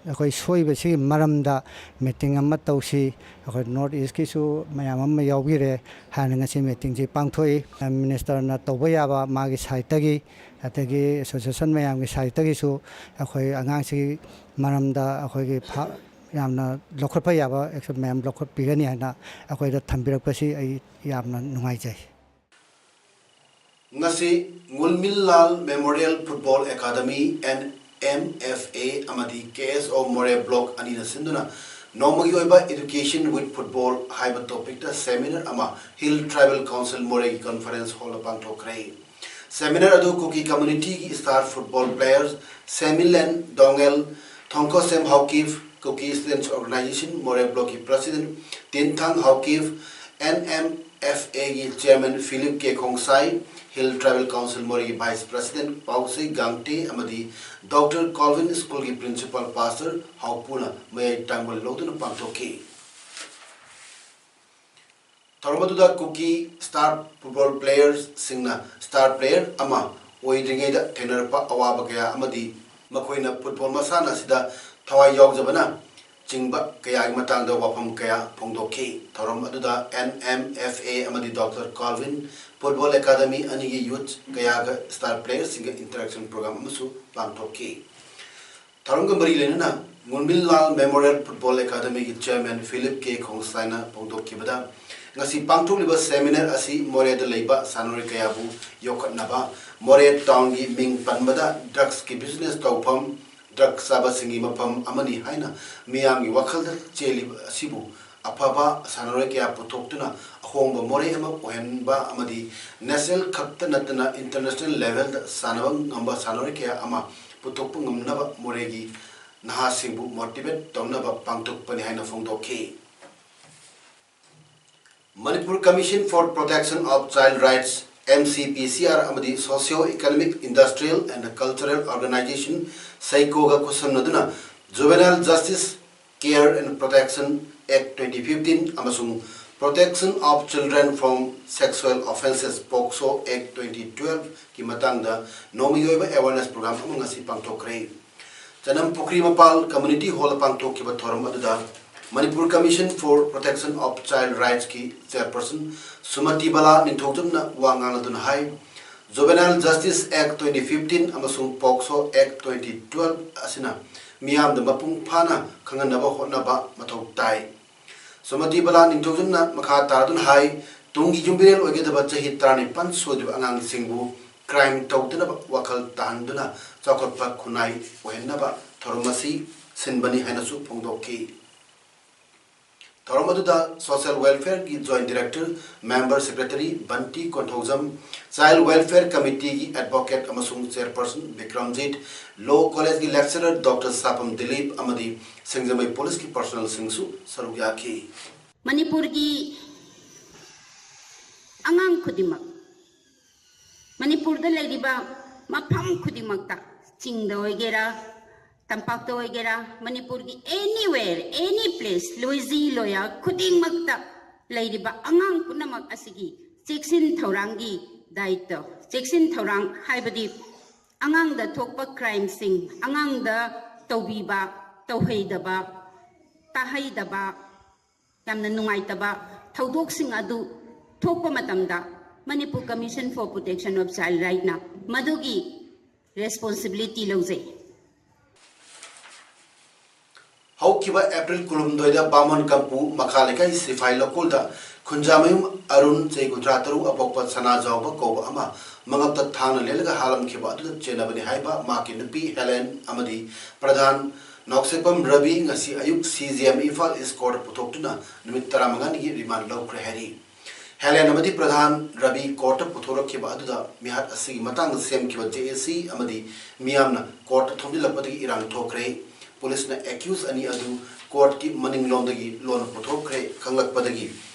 ꯑꯩꯈꯣꯏ ꯁꯣꯏꯕꯁꯤꯒꯤ ꯃꯔꯝꯗ meeting ꯑꯃ ꯇꯧꯁꯤ, ꯑꯩꯈꯣꯏ North Eastꯀꯤꯁꯨ ꯃꯌꯥꯝ ꯑꯃ ꯌꯥꯎꯕꯤꯔꯦ ꯍꯥꯏꯅ ꯉꯁꯤ meetingꯁꯤ ꯄꯥꯡꯊꯣꯛꯏ꯫ Ministerꯅ ꯇꯧꯕ ꯌꯥꯕ ꯃꯥꯒꯤ sideꯇꯒꯤ, ꯑꯗꯒꯤ association ꯃꯌꯥꯝꯒꯤ sideꯇꯒꯤꯁꯨ ꯑꯩꯈꯣꯏ ꯑꯉꯥꯡꯁꯤꯒꯤ ꯃꯔꯝꯗ ꯑꯩꯈꯣꯏꯒꯤ ꯐ-, ꯌꯥꯝꯅ ꯂꯧꯈꯠꯄ ꯌꯥꯕ action ꯃꯌꯥꯝ ꯂꯧꯈꯠꯄꯤꯒꯅꯤ ꯍꯥꯏꯅ ꯑꯩꯈꯣꯏꯗ ꯊꯝꯕꯤꯔꯛꯄꯁꯤ ꯑꯩ ꯌꯥꯝꯅ ꯅꯨꯡꯉꯥꯏꯖꯩ꯫ ꯉꯁꯤ ꯉꯨꯜꯃꯤꯜꯂꯥꯜ Memorial Football Academy and M F A ꯑꯃꯗꯤ K S O ꯃꯣꯔꯦ Block ꯑꯅꯤꯅ ꯁꯤꯟꯗꯨꯅ ꯅꯣꯡꯃꯒꯤ ꯑꯣꯏꯕ Education with Football ꯍꯥꯏꯕ topicꯇ seminar ꯑꯃ Hill Tribal Council ꯃꯣꯔꯦꯒꯤ conference hallꯗ ꯄꯥꯡꯊꯣꯛꯈ꯭ꯔꯦ꯫ Seminar ꯑꯗꯨ ꯀꯨꯀꯤ communityꯒꯤ star football players Semilen Dongel, Thongkhosem Haokip, Kuki Students Organization, Moreh Block ꯀꯤ President, Tinthang Haokip, N M F A ꯒꯤ Chairman Philip K Khongsai, Hill Tribal Council Moreh ꯒꯤ Vice President Pausei Gangte ꯑꯃꯗꯤ Doctor Colvin School ꯒꯤ Principal Pastor ꯍꯥꯎꯄꯨꯅ ꯃꯌꯥꯏ ꯇꯥꯡꯕ ꯂꯧꯗꯨꯅ ꯄꯥꯡꯊꯣꯛꯈꯤ꯫ ꯊꯧꯔꯝ ꯑꯗꯨꯗ ꯀꯨꯀꯤ star football playerꯁꯤꯡꯅ star player ꯑꯃ ꯑꯣꯏꯗ꯭ꯔꯤꯉꯩꯗ ꯊꯦꯡꯅꯔꯛꯄ ꯑꯋꯥꯕ ꯀꯌꯥ ꯑꯃꯗꯤ ꯃꯈꯣꯏꯅ football ꯃꯁꯥꯟꯅ ꯑꯁꯤꯗ ꯊꯋꯥꯏ ꯌꯥꯎꯖꯕꯅ ꯆꯤꯡꯕ ꯀꯌꯥꯒꯤ ꯃꯇꯥꯡꯗ ꯋꯥꯐꯝ ꯀꯌꯥ ꯐꯣꯡꯗꯣꯛꯈꯤ꯫ ꯊꯧꯔꯝ ꯑꯗꯨꯗ N M F A ꯑꯃꯗꯤ Doctor Colvin, Football Academy ꯑꯅꯤꯒꯤ youth ꯀꯌꯥꯒ star playerꯁꯤꯡꯒ interaction program ꯑꯃꯁꯨ ꯄꯥꯡꯊꯣꯛꯈꯤ꯫ ꯊꯧꯔꯝꯒ ꯃꯔꯤ ꯂꯩꯅꯅ ꯃꯨꯟꯃꯤꯟꯂꯥꯜ Memorial Football Academyꯒꯤ Chairman Philip K ꯈꯣꯡꯁꯥꯏꯅ ꯐꯣꯡꯗꯣꯛꯈꯤꯕꯗ, ꯉꯁꯤ ꯄꯥꯡꯊꯣꯛꯂꯤꯕ seminar ꯑꯁꯤ ꯃꯣꯔꯦꯗ ꯂꯩꯕ ꯁꯥꯟꯅꯔꯣꯏ ꯀꯌꯥꯕꯨ ꯌꯣꯛꯈꯠꯅꯕ, ꯃꯣꯔꯦ townꯒꯤ ꯃꯤꯡ ꯄꯟꯕꯗ drugsꯀꯤ business ꯇꯧꯐꯝ, drug ꯆꯥꯕꯁꯤꯡꯒꯤ ꯃꯐꯝ ꯑꯃꯅꯤ ꯍꯥꯏꯅ ꯃꯤꯌꯥꯝꯒꯤ ꯋꯥꯈꯜꯗ ꯆꯦꯜꯂꯤꯕ ꯑꯁꯤꯕꯨ ꯑꯐꯕ ꯁꯥꯟꯅꯔꯣꯏ ꯀꯌꯥ ꯄꯨꯊꯣꯛꯇꯨꯅ ꯑꯍꯣꯡꯕ ꯃꯣꯔꯦ ꯑꯃ ꯑꯣꯏꯍꯟꯕ ꯑꯃꯗꯤ national ꯈꯛꯇ ꯅꯠꯇꯅ international levelꯗ ꯁꯥꯟꯅꯕ ꯉꯝꯕ ꯁꯥꯟꯅꯔꯣꯏ ꯀꯌꯥ ꯑꯃ ꯄꯨꯊꯣꯛꯄ ꯉꯝꯅꯕ ꯃꯣꯔꯦꯒꯤ ꯅꯍꯥꯁꯤꯡꯕꯨ motivate ꯇꯧꯅꯕ ꯄꯥꯡꯊꯣꯛꯄꯅꯤ ꯍꯥꯏꯅ ꯐꯣꯡꯗꯣꯛꯈꯤ꯫ Manipur Commission for Protection of Child Rights, M C P C R, ꯑꯃꯗꯤ Socio Economic, Industrial and Cultural Organization, SEICOꯒ ꯈꯨꯠꯁꯝꯅꯗꯨꯅ Juvenile Justice Care and Protection Act twenty fifteen ꯑꯃꯁꯨꯡ Protection of Children from Sexual Offences, POCSO Act twenty twelveꯀꯤ ꯃꯇꯥꯡꯗ ꯅꯣꯡꯃꯒꯤ ꯑꯣꯏꯕ awareness program ꯑꯃ ꯉꯁꯤ ꯄꯥꯡꯊꯣꯛꯈ꯭ꯔꯦ꯫ ꯆꯅꯝ ꯄꯨꯈ꯭ꯔꯤ ꯃꯄꯥꯜ community hallꯗ ꯄꯥꯡꯊꯣꯛꯈꯤꯕ ꯊꯧꯔꯝ ꯑꯗꯨꯗ Manipur Commission for Protection of Child Rightsꯀꯤ chairperson ꯁꯨꯃꯇꯤ ꯕꯂꯥ ꯅꯤꯡꯊꯧꯖꯝꯅ ꯋꯥ ꯉꯥꯡꯂꯗꯨꯅ ꯍꯥꯏ, Juvenile Justice Act twenty fifteen ꯑꯃꯁꯨꯡ POCSO Act twenty twelve ꯑꯁꯤꯅ ꯃꯤꯌꯥꯝꯗ ꯃꯄꯨꯡ ꯐꯥꯅ ꯈꯪꯍꯟꯅꯕ ꯍꯣꯠꯅꯕ ꯃꯊꯧ ꯇꯥꯏ꯫ ꯁꯨꯃꯇꯤ ꯕꯂꯥ ꯅꯤꯡꯊꯧꯖꯝꯅ ꯃꯈꯥ ꯇꯥꯔꯗꯨꯅ ꯍꯥꯏ, ꯇꯨꯡꯒꯤ ꯌꯨꯝꯕꯤꯔꯦꯜ ꯑꯣꯏꯒꯗꯕ ꯆꯍꯤ ꯇꯔꯥꯅꯤꯄꯥꯟ ꯁꯨꯗ꯭ꯔꯤꯕ ꯑꯉꯥꯡꯁꯤꯡꯕꯨ crime ꯇꯧꯗꯅꯕ ꯋꯥꯈꯜ ꯇꯥꯍꯟꯗꯨꯅ ꯆꯥꯎꯈꯠꯄ ꯈꯨꯟꯅꯥꯏ ꯑꯣꯏꯍꯟꯅꯕ ꯊꯧꯔꯝ ꯑꯁꯤ ꯁꯤꯟꯕꯅꯤ ꯍꯥꯏꯅꯁꯨ ꯐꯣꯡꯗꯣꯛꯈꯤ꯫ ꯊꯧꯔꯝ ꯑꯗꯨꯗ Social Welfareꯒꯤ Joint Director, Member Secretary ꯕꯟꯇꯤ Konthoujam, Child Welfare Committeeꯒꯤ Advocate ꯑꯃꯁꯨꯡ Chairperson Bikramjit, Law Collegeꯀꯤ Lecturer Doctor ꯁꯥꯄꯝ Dilip ꯑꯃꯗꯤ ꯁꯤꯡꯖꯃꯩ Policeꯀꯤ personnelꯁꯤꯡꯁꯨ ꯁꯔꯨꯛ ꯌꯥꯈꯤ꯫ ꯃꯅꯤꯄꯨꯔꯒꯤ ꯑꯉꯥꯡ ꯈꯨꯗꯤꯡꯃꯛ, ꯃꯅꯤꯄꯨꯔꯗ ꯂꯩꯔꯤꯕ ꯃꯐꯝ ꯈꯨꯗꯤꯡꯃꯛꯇ, ꯆꯤꯡꯗ ꯑꯣꯏꯒꯦꯔꯥ, ꯇꯝꯄꯥꯛꯇ ꯑꯣꯏꯒꯦꯔꯥ, ꯃꯅꯤꯄꯨꯔꯒꯤ anywhere, any place, ꯂꯣꯏꯖꯤ ꯂꯣꯌꯥ ꯈꯨꯗꯤꯡꯃꯛꯇ ꯂꯩꯔꯤꯕ ꯑꯉꯥꯡ ꯄꯨꯝꯅꯃꯛ ꯑꯁꯤꯒꯤ ꯆꯦꯛꯁꯤꯟ ꯊꯧꯔꯥꯡꯒꯤ ꯗꯥꯏꯇꯣ, ꯆꯦꯛꯁꯤꯟ ꯊꯧꯔꯥꯡ ꯍꯥꯏꯕꯗꯤ ꯑꯉꯥꯡꯗ ꯊꯣꯛꯄ crimeꯁꯤꯡ, ꯑꯉꯥꯡꯗ ꯇꯧꯕꯤꯕ, ꯇꯧꯍꯩꯗꯕ, ꯇꯥꯍꯩꯗꯕ, ꯌꯥꯝꯅ ꯅꯨꯡꯉꯥꯏꯇꯕ ꯊꯧꯗꯣꯛꯁꯤꯡ ꯑꯗꯨ ꯊꯣꯛꯄ ꯃꯇꯝꯗ Manipur Commission for Protection of Child Rightꯅ ꯃꯗꯨꯒꯤ responsibility ꯂꯧꯖꯩ꯫ ꯍꯧꯈꯤꯕ April ꯀꯨꯟꯍꯨꯝꯗꯣꯏꯗ ꯕꯥꯃꯣꯟ ꯀꯝꯄꯨ ꯃꯈꯥ ꯂꯩꯀꯥꯏ ꯁꯤꯐꯥꯏ ꯂꯧꯀꯣꯜꯗ ꯈꯨꯟꯖꯥꯃꯌꯨꯝ ꯑꯔꯨꯟ, ꯆꯍꯤ ꯀꯨꯟꯊ꯭ꯔꯥ ꯇꯔꯨꯛ, ꯑꯄꯣꯛꯄ ꯁꯅꯥꯖꯥꯎꯕ ꯀꯧꯕ ꯑꯃ ꯃꯉꯛꯇ ꯊꯥꯡꯅ ꯂꯦꯜꯂꯒ ꯍꯥꯠꯂꯝꯈꯤꯕ ꯑꯗꯨꯗ ꯆꯦꯟꯅꯕꯅꯤ ꯍꯥꯏꯕ ꯃꯍꯥꯛꯀꯤ ꯅꯨꯄꯤ ꯍꯦꯂꯦꯟ ꯑꯃꯗꯤ ꯄ꯭ꯔꯙꯥꯟ ꯅꯥꯎꯁꯦꯛꯄꯝ ꯔꯕꯤ ꯉꯁꯤ ꯑꯌꯨꯛ CJM ꯏꯝꯐꯥꯜ East Courtꯇ ꯄꯨꯊꯣꯛꯇꯨꯅ ꯅꯨꯃꯤꯠ ꯇꯔꯥꯃꯉꯥꯅꯤꯒꯤ remand ꯂꯧꯈ꯭ꯔꯦ ꯍꯥꯏꯔꯤ꯫ ꯍꯦꯂꯦꯟ ꯑꯃꯗꯤ ꯄ꯭ꯔꯙꯥꯟ ꯔꯕꯤ courtꯇ ꯄꯨꯊꯣꯔꯛꯈꯤꯕ ꯑꯗꯨꯗ ꯃꯤꯍꯥꯠ ꯑꯁꯤꯒꯤ ꯃꯇꯥꯡꯗ ꯁꯦꯝꯈꯤꯕ JAC ꯑꯃꯗꯤ ꯃꯤꯌꯥꯝꯅ courtꯇ ꯊꯣꯝꯖꯤꯜꯂꯛꯄꯗꯒꯤ ꯏꯔꯥꯡ ꯊꯣꯛꯈ꯭ꯔꯦ꯫ Policeꯅ accused ꯑꯅꯤ ꯑꯗꯨ courtꯀꯤ ꯃꯅꯤꯡꯂꯣꯝꯗꯒꯤ ꯂꯣꯟꯅ ꯄꯨꯊꯣꯛꯈ꯭ꯔꯦ꯫ ꯈꯪꯂꯛꯄꯗꯒꯤ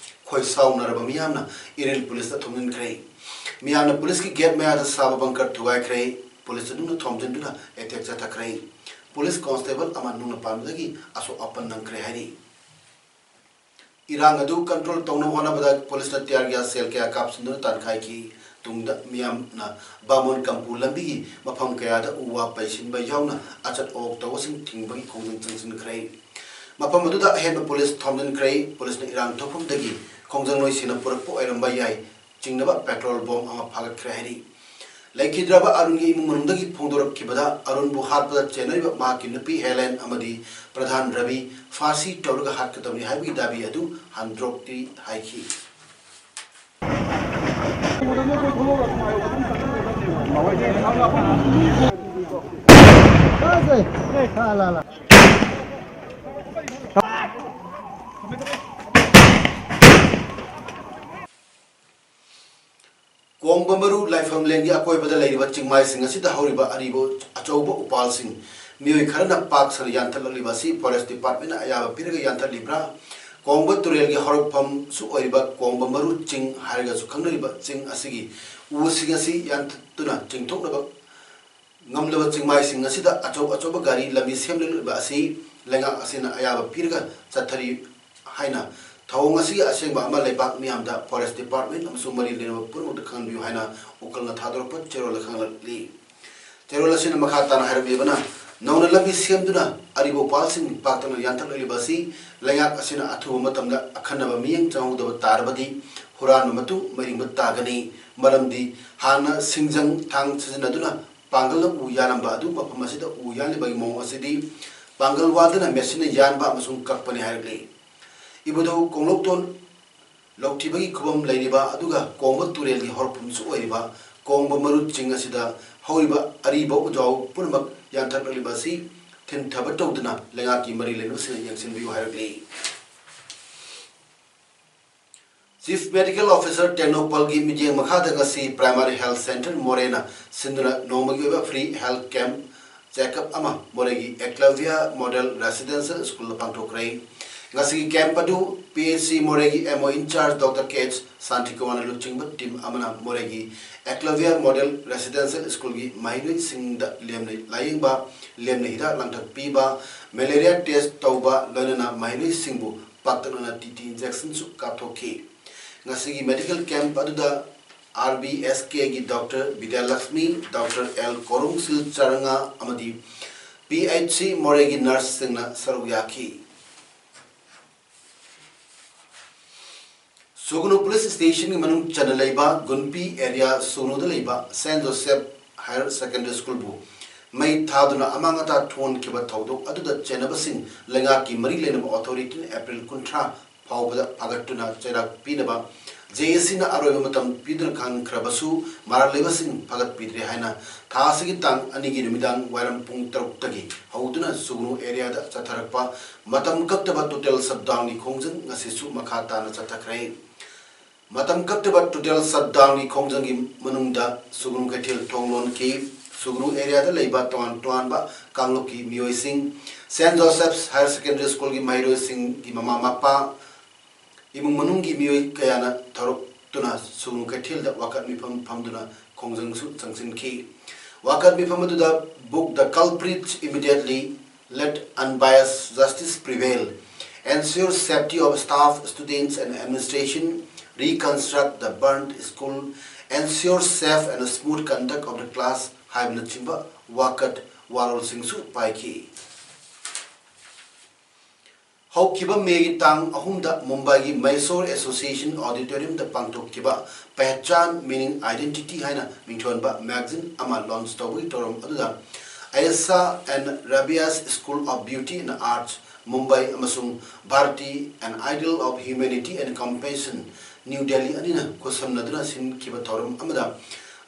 ꯈꯣꯏꯁꯥꯎꯅꯔꯕ ꯃꯤꯌꯥꯝꯅ ꯏꯔꯤꯜ policeꯇ ꯊꯣꯝꯖꯤꯟꯈ꯭ꯔꯦ꯫ ꯃꯤꯌꯥꯝꯅ policeꯀꯤ gate ꯃꯌꯥꯗ ꯁꯥꯕ bunker ꯊꯨꯒꯥꯏꯈ꯭ꯔꯦ꯫ Police ꯑꯗꯨꯅ ꯊꯣꯝꯖꯤꯟꯗꯨꯅ attack ꯆꯠꯊꯈ꯭ꯔꯦ꯫ Police constable ꯑꯃ ꯅꯨꯡꯅ ꯄꯥꯟꯕꯗꯒꯤ ꯑꯁꯣꯛ ꯑꯄꯟ ꯅꯪꯈ꯭ꯔꯦ ꯍꯥꯏꯔꯤ꯫ ꯏꯔꯥꯡ ꯑꯗꯨ control ꯇꯧꯅꯕ ꯍꯣꯠꯅꯕꯗ policeꯅ tear gas shell ꯀꯌꯥ ꯀꯥꯞꯁꯤꯟꯗꯨꯅ ꯇꯥꯟꯈꯥꯏꯈꯤ꯫ ꯇꯨꯡꯗ ꯃꯤꯌꯥꯝꯅ ꯕꯥꯃꯣꯟ ꯀꯝꯄꯨ ꯂꯝꯕꯤꯒꯤ ꯃꯐꯝ ꯀꯌꯥꯗ ꯎ ꯋꯥ ꯄꯩꯁꯤꯟꯕ ꯌꯥꯎꯅ ꯑꯆꯠ ꯑꯋꯣꯛ ꯇꯧꯕꯁꯤꯡ ꯊꯤꯡꯕꯒꯤ ꯈꯣꯡꯖꯪ ꯆꯪꯁꯤꯟꯈ꯭ꯔꯦ꯫ ꯃꯐꯝ ꯑꯗꯨꯗ ꯑꯍꯦꯟꯕ police ꯊꯣꯝꯖꯤꯟꯈ꯭ꯔꯦ꯫ Policeꯅ ꯏꯔꯥꯡ ꯊꯣꯛꯐꯝꯗꯒꯤ ꯈꯣꯡꯖꯪ ꯅꯣꯏꯁꯤꯡꯅ ꯄꯨꯔꯛꯄ ꯑꯣꯏꯔꯝꯕ ꯌꯥꯏ ꯆꯤꯡꯅꯕ petrol bomb ꯑꯃ ꯐꯥꯒꯠꯈ꯭ꯔꯦ ꯍꯥꯏꯔꯤ꯫ ꯂꯩꯈꯤꯗ꯭ꯔꯕ ꯑꯔꯨꯟꯒꯤ ꯏꯃꯨꯡ ꯃꯅꯨꯡꯗꯒꯤ ꯐꯣꯡꯗꯣꯔꯛꯈꯤꯕꯗ ꯑꯔꯨꯟꯕꯨ ꯍꯥꯠꯄꯗ ꯆꯦꯟꯅꯔꯤꯕ ꯃꯍꯥꯛꯀꯤ ꯅꯨꯄꯤ ꯍꯦꯂꯦꯟ ꯑꯃꯗꯤ ꯄ꯭ꯔꯙꯥꯟ ꯔꯕꯤ ꯐꯥꯁꯤ ꯇꯧꯔꯒ ꯍꯥꯠꯀꯗꯕꯅꯤ ꯍꯥꯏꯕꯒꯤ ꯗꯥꯕꯤ ꯑꯗꯨ ꯍꯟꯗꯣꯛꯇ꯭ꯔꯤ ꯍꯥꯏꯈꯤ꯫ ꯀꯣꯡꯕ ꯃꯔꯨ ꯂꯥꯏꯐꯝꯂꯦꯟꯒꯤ ꯑꯀꯣꯏꯕꯗ ꯂꯩꯔꯤꯕ ꯆꯤꯡꯃꯥꯏꯁꯤꯡ ꯑꯁꯤꯗ ꯍꯧꯔꯤꯕ ꯑꯔꯤꯕ ꯑꯆꯧꯕ ꯎꯄꯥꯜꯁꯤꯡ ꯃꯤꯑꯣꯏ ꯈꯔꯅ ꯄꯥꯛ ꯁꯟꯅ ꯌꯥꯟꯊꯠꯂꯛꯂꯤꯕ ꯑꯁꯤ ꯐꯣꯔꯦꯁ ꯗꯤꯄꯥꯔꯠꯃꯦꯟꯅ ꯑꯌꯥꯕ ꯄꯤꯔꯒ ꯌꯥꯟꯊꯠꯂꯤꯕ꯭ꯔꯥ? ꯀꯣꯡꯕ ꯇꯨꯔꯦꯜꯒꯤ ꯍꯧꯔꯛꯐꯝꯁꯨ ꯑꯣꯏꯔꯤꯕ ꯀꯣꯡꯕ ꯃꯔꯨ ꯆꯤꯡ ꯍꯥꯏꯔꯒꯁꯨ ꯈꯪꯅꯔꯤꯕ ꯆꯤꯡ ꯑꯁꯤꯒꯤ ꯎꯁꯤꯡ ꯑꯁꯤ ꯌꯥꯟꯊꯠꯇꯨꯅ ꯆꯤꯡꯊꯣꯛꯅꯕ ꯉꯝꯂꯕ ꯆꯤꯡꯃꯥꯏꯁꯤꯡ ꯑꯁꯤꯗ ꯑꯆꯧ ꯑꯆꯧꯕ ꯒꯥꯔꯤ ꯂꯝꯕꯤ ꯁꯦꯝꯂꯛꯂꯤꯕ ꯑꯁꯤ ꯂꯩꯉꯥꯛ ꯑꯁꯤꯅ ꯑꯌꯥꯕ ꯄꯤꯔꯒ ꯆꯠꯊꯔꯤ ꯍꯥꯏꯅ ꯊꯧꯑꯣꯡ ꯑꯁꯤꯒꯤ ꯑꯁꯦꯡꯕ ꯑꯃ ꯂꯩꯕꯥꯛ ꯃꯤꯌꯥꯝꯗ ꯐꯣꯔꯦꯁ ꯗꯤꯄꯥꯔꯠꯃꯦꯟ ꯑꯃꯁꯨꯡ ꯃꯔꯤ ꯂꯩꯅꯕ ꯄꯨꯝꯅꯃꯛꯇ ꯈꯪꯍꯟꯕꯤꯌꯨ ꯍꯥꯏꯅ ꯎꯀꯜꯅ ꯊꯥꯗꯣꯔꯛꯄ ꯆꯦꯔꯣꯜꯗ ꯈꯪꯍꯜꯂꯛꯂꯤ꯫ ꯆꯦꯔꯣꯜ ꯑꯁꯤꯅ ꯃꯈꯥ ꯇꯥꯅ ꯍꯥꯏꯔꯛꯂꯤꯕꯅ, ꯅꯧꯅ ꯂꯝꯕꯤ ꯁꯦꯝꯗꯨꯅ ꯑꯔꯤꯕ ꯎꯄꯥꯜꯁꯤꯡ ꯄꯥꯛꯇꯛꯅ ꯌꯥꯟꯊꯠꯂꯛꯂꯤꯕ ꯑꯁꯤ ꯂꯩꯉꯥꯛ ꯑꯁꯤꯅ ꯑꯊꯨꯕ ꯃꯇꯝꯗ ꯑꯈꯟꯅꯕ ꯃꯤꯠꯌꯦꯡ ꯆꯪꯍꯧꯗꯕ ꯇꯥꯔꯕꯗꯤ ꯍꯨꯔꯥꯟꯕ ꯃꯇꯨ ꯃꯩꯔꯤꯡꯕ ꯇꯥꯒꯅꯤ꯫ ꯃꯔꯝꯗꯤ ꯍꯥꯟꯅ ꯁꯤꯡꯖꯪ ꯊꯥꯡ ꯁꯤꯖꯤꯟꯅꯗꯨꯅ ꯄꯥꯡꯒꯜꯅ ꯎ ꯌꯥꯜꯂꯝꯕ ꯑꯗꯨ ꯃꯐꯝ ꯑꯁꯤꯗ ꯎ ꯌꯥꯜꯂꯤꯕꯒꯤ ꯃꯑꯣꯡ ꯑꯁꯤꯗꯤ ꯄꯥꯡꯒꯜ ꯋꯥꯗꯅ ꯃꯦꯆꯤꯟꯅ ꯌꯥꯟꯕ ꯑꯃꯁꯨꯡ ꯀꯛꯄꯅꯤ ꯍꯥꯏꯔꯛꯂꯤ꯫ ꯏꯕꯨꯙꯧ ꯀꯣꯡꯂꯣꯛꯇꯣꯟ ꯂꯧꯊꯤꯕꯒꯤ ꯈꯨꯕꯝ ꯂꯩꯔꯤꯕ ꯑꯗꯨꯒ ꯀꯣꯡꯕ ꯇꯨꯔꯦꯜꯒꯤ ꯍꯧꯔꯛꯐꯝꯁꯨ ꯑꯣꯏꯔꯤꯕ ꯀꯣꯡꯕ ꯃꯔꯨ ꯆꯤꯡ ꯑꯁꯤꯗ ꯍꯧꯔꯤꯕ ꯑꯔꯤꯕ ꯎꯖꯥꯎ ꯄꯨꯝꯅꯃꯛ ꯌꯥꯟꯊꯠꯂꯛꯂꯤꯕ ꯑꯁꯤ ꯊꯤꯡꯊꯕ ꯇꯧꯗꯨꯅ ꯂꯩꯉꯥꯛꯀꯤ ꯃꯔꯤ ꯂꯩꯅꯕꯁꯤꯡꯅ ꯌꯦꯡꯁꯤꯟꯕꯤꯌꯨ ꯍꯥꯏꯔꯛꯂꯤ꯫ Chief Medical Officer ꯇꯦꯡꯅꯧꯄꯜꯒꯤ ꯃꯤꯠꯌꯦꯡ ꯃꯈꯥꯗ ꯉꯁꯤ Primary Health Centre ꯃꯣꯔꯦꯅ ꯁꯤꯟꯗꯨꯅ ꯅꯣꯡꯃꯒꯤ ꯑꯣꯏꯕ free health camp checkup ꯑꯃ ꯃꯣꯔꯦꯒꯤ Eclavia Model Residential Schoolꯗ ꯄꯥꯡꯊꯣꯛꯈ꯭ꯔꯦ꯫ ꯉꯁꯤꯒꯤ camp ꯑꯗꯨ P H C ꯃꯣꯔꯦꯒꯤ M O in charge Doctor K H ꯁꯥꯟꯇꯤꯀꯨꯃꯥꯔꯅ ꯂꯨꯆꯤꯡꯕ team ꯑꯃꯅ ꯃꯣꯔꯦꯒꯤ Eclavia Model Residential Schoolꯒꯤ ꯃꯍꯩꯔꯣꯏꯁꯤꯡꯗ ꯂꯦꯝꯅ ꯂꯥꯌꯦꯡꯕ, ꯂꯦꯝꯅ ꯍꯤꯗꯥꯛ ꯂꯥꯡꯊꯛ ꯄꯤꯕ, malaria test ꯇꯧꯕ, ꯂꯣꯏꯅꯅ ꯃꯍꯩꯔꯣꯏꯁꯤꯡꯕꯨ ꯄꯥꯛꯇꯛꯅꯅ T T injectionꯁꯨ ꯀꯥꯞꯊꯣꯛꯈꯤ꯫ ꯉꯁꯤꯒꯤ medical camp ꯑꯗꯨꯗ R B S Kꯒꯤ Doctor Bidyalakshmi, Doctor L ꯀꯣꯔꯨꯡꯁꯤꯜ ꯆꯔꯉꯥ ꯑꯃꯗꯤ P H C ꯃꯣꯔꯦꯒꯤ nurseꯁꯤꯡꯅ ꯁꯔꯨꯛ ꯌꯥꯈꯤ꯫ ꯁꯨꯒꯅꯨ police stationꯒꯤ ꯃꯅꯨꯡ ꯆꯟꯅ ꯂꯩꯕ ꯒꯨꯟꯄꯤ area ꯁꯨꯒꯅꯨꯗ ꯂꯩꯕ Saint Joseph Higher Secondary Schoolꯕꯨ ꯃꯩ ꯊꯥꯗꯨꯅ ꯑꯃꯥꯡ ꯑꯇꯥ ꯊꯣꯛꯍꯟꯈꯤꯕ ꯊꯧꯗꯣꯛ ꯑꯗꯨꯗ ꯆꯦꯟꯅꯕꯁꯤꯡ ꯂꯩꯉꯥꯛꯀꯤ ꯃꯔꯤ ꯂꯩꯅꯕ authorityꯅ April ꯀꯨꯟꯊ꯭ꯔꯥ ꯐꯥꯎꯕꯗ ꯐꯥꯒꯠꯇꯨꯅ ꯆꯩꯔꯥꯛ ꯄꯤꯅꯕ J A Cꯅ ꯑꯔꯣꯏꯕ ꯃꯇꯝ ꯄꯤꯗꯨꯅ ꯈꯪꯈ꯭ꯔꯕꯁꯨ ꯃꯔꯥꯜ ꯂꯩꯕꯁꯤꯡ ꯐꯥꯒꯠꯄꯤꯗ꯭ꯔꯦ ꯍꯥꯏꯅ ꯊꯥ ꯑꯁꯤꯒꯤ ꯇꯥꯡ ꯑꯅꯤꯒꯤ ꯅꯨꯃꯤꯗꯥꯡ ꯋꯥꯏꯔꯝ ꯄꯨꯡ ꯇꯔꯨꯛꯇꯒꯤ ꯍꯧꯗꯨꯅ ꯁꯨꯒꯅꯨ areaꯗ ꯆꯠꯊꯔꯛꯄ ꯃꯇꯝ ꯀꯛꯇꯕ total shutdownꯒꯤ ꯈꯣꯡꯖꯪ ꯉꯁꯤꯁꯨ ꯃꯈꯥ ꯇꯥꯅ ꯆꯠꯊꯈ꯭ꯔꯦ꯫ ꯃꯇꯝ ꯀꯛꯇꯕ total shutdownꯒꯤ ꯈꯣꯡꯖꯪꯒꯤ ꯃꯅꯨꯡꯗ ꯁꯨꯒꯅꯨ ꯀꯩꯊꯦꯜ ꯊꯣꯡ ꯂꯣꯟꯈꯤ꯫ ꯁꯨꯒꯅꯨ areaꯗ ꯂꯩꯕ ꯇꯣꯉꯥꯟ ꯇꯣꯉꯥꯟꯕ ꯀꯥꯡꯂꯨꯞꯀꯤ ꯃꯤꯑꯣꯏꯁꯤꯡ, Saint Joseph's Higher Secondary Schoolꯒꯤ ꯃꯍꯩꯔꯣꯏꯁꯤꯡꯒꯤ ꯃꯃꯥ ꯃꯄꯥ, ꯏꯃꯨꯡ ꯃꯅꯨꯡꯒꯤ ꯃꯤꯑꯣꯏ ꯀꯌꯥꯅ ꯊꯧꯔꯛꯇꯨꯅ ꯁꯨꯒꯅꯨ ꯀꯩꯊꯦꯜꯗ ꯋꯥꯀꯠ ꯃꯤꯐꯝ ꯐꯝꯗꯨꯅ ꯈꯣꯡꯖꯪꯁꯨ ꯆꯪꯁꯤꯟꯈꯤ꯫ ꯋꯥꯀꯠ ꯃꯤꯐꯝ ꯑꯗꯨꯗ book the culprits immediately, let unbiased justice prevail, ensure safety of staff, students and administration, reconstruct the burnt school, ensure safe and smooth conduct of the class ꯍꯥꯏꯕꯅꯆꯤꯡꯕ ꯋꯥꯀꯠ ꯋꯥꯔꯣꯜꯁꯤꯡꯁꯨ ꯄꯥꯏꯈꯤ꯫ ꯍꯧꯈꯤꯕ ꯃꯦꯒꯤ ꯇꯥꯡ ꯑꯍꯨꯝꯗ ꯃꯨꯝꯕꯥꯏꯒꯤ Mysore Association Auditoriumꯗ ꯄꯥꯡꯊꯣꯛꯈꯤꯕ Pehchan Meaning Identity ꯍꯥꯏꯅ ꯃꯤꯡꯊꯣꯟꯕ magazine ꯑꯃ launch ꯇꯧꯕꯒꯤ ꯊꯧꯔꯝ ꯑꯗꯨꯗ Ayesha and Rabia's School of Beauty and Arts, Mumbai ꯑꯃꯁꯨꯡ Bharati, An Ideal of Humanity and Compassion, New Delhi ꯑꯅꯤꯅ ꯈꯨꯠꯁꯝꯅꯗꯨꯅ ꯁꯤꯟꯈꯤꯕ ꯊꯧꯔꯝ ꯑꯃꯗ